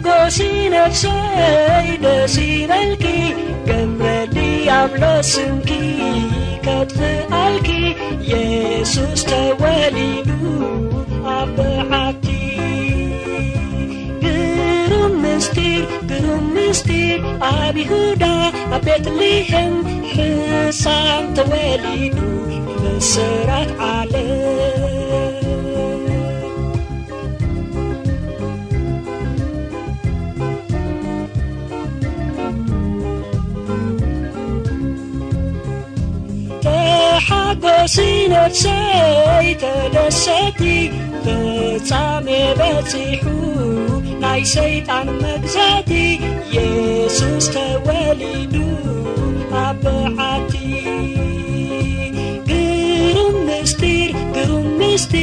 ጎሲ ነፍሰይ ደስ ይበልኪ፣ ገመድ ዲያብሎስንኪ ከጥፍኣልኪ፣ የሱስ ተወሊዱ ኣብ በዓቲ። ግሩም ምስጢር፣ ግሩም ምስጢር፣ ኣብ ይሁዳ ኣብ ቤትልሔም ሕፃን ተወሊዱ፣ ብስራት ዓለም። ተሓጎሲ ነፍሰይ ተደሰቲ፣ ፍጻሜ በጺሑ ናይ ሰይጣን መግዛእቲ፣ የሱስ ተወሊዱ ኣብ በዓቲ። ግሩም ምስጢር፣ ግሩም ምስጢር፣